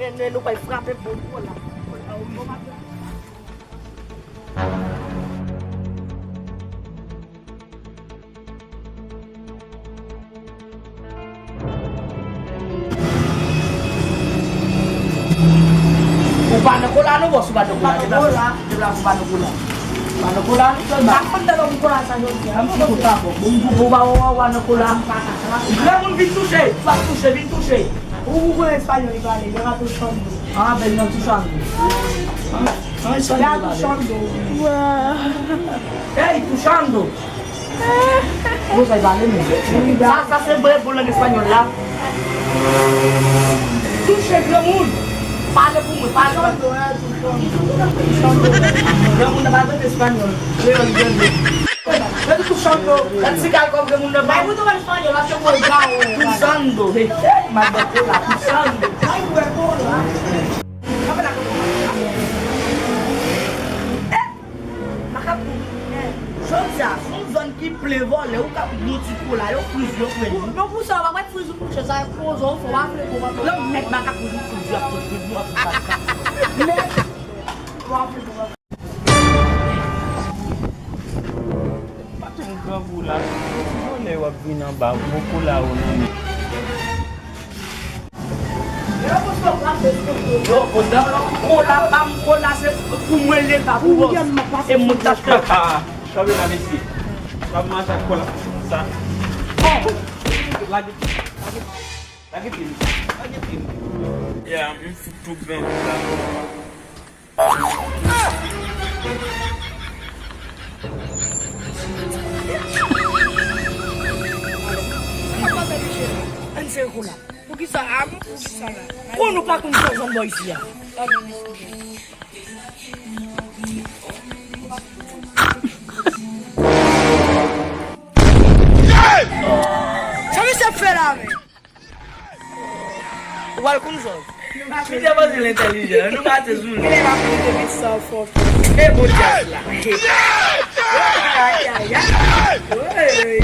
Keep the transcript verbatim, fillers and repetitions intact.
Nou pral frape bon kou la. Ou pa nan kola non, bòs, ou pa nan kola. Deplase, deplase, ou pa nan kola. Pa nan kola non, sèlman. Pa konn tèlè pou kola sa jodi a. Bon, bon, bon, pa wè, wè, wè nan kola. Granmoun vin touche, pa touche, vin touche. Ou, ou konn espanyòl li pale, yo ka touchando. Ah, ben, nan touchando. Ah, ah, espanyòl li pale. Touchando. Ey, touchando. Ou sa pale men. Sa, sa se bre pou lang espanyòl la. Touche granmoun. Pale pou mwen, pale. Granmoun nan pa tande espanyòl. Kreyòl li tande. Yo di touchando. Gad si kal kòb granmoun nan bay. Touchando. Hey, hey, madan kola, touchando. Makak pou jodi a, se yon zòn ki plen vòlè, ou ka pran yon ti kola, yo friz, yo fredi. Non, pou sa, w pa mèt friz ou kouche, sa e pwozo, fò w afle pou w pa. Lanmèd makak pou friz, yo ap friz, yo ap friz. Mèd. W afle pou w pa. Pa t yon grangou la, ti bonè w ap vin anba, gwo kola ou nan men. Yo, pandan kola pa m kola, se pou mwen leta pou bòs. E mwen t ap fè. Kanpe la, mesye. Pa mache ak kola sa. Lage, lage, lage pye m. Lage pye m. Ya, m fout tou grangou la. Ann sere kou la. Poukisa a, poukisa la? Kon nou pa konn fè zòn bò isi a. Sa misye ap fè la, men? Ou pral konn zòt. Misye panse l entèlijan, nou pa te sou li. Kilè l ap monte vit sa fò. E bon djaz la. Ay, ay, ay. Wey.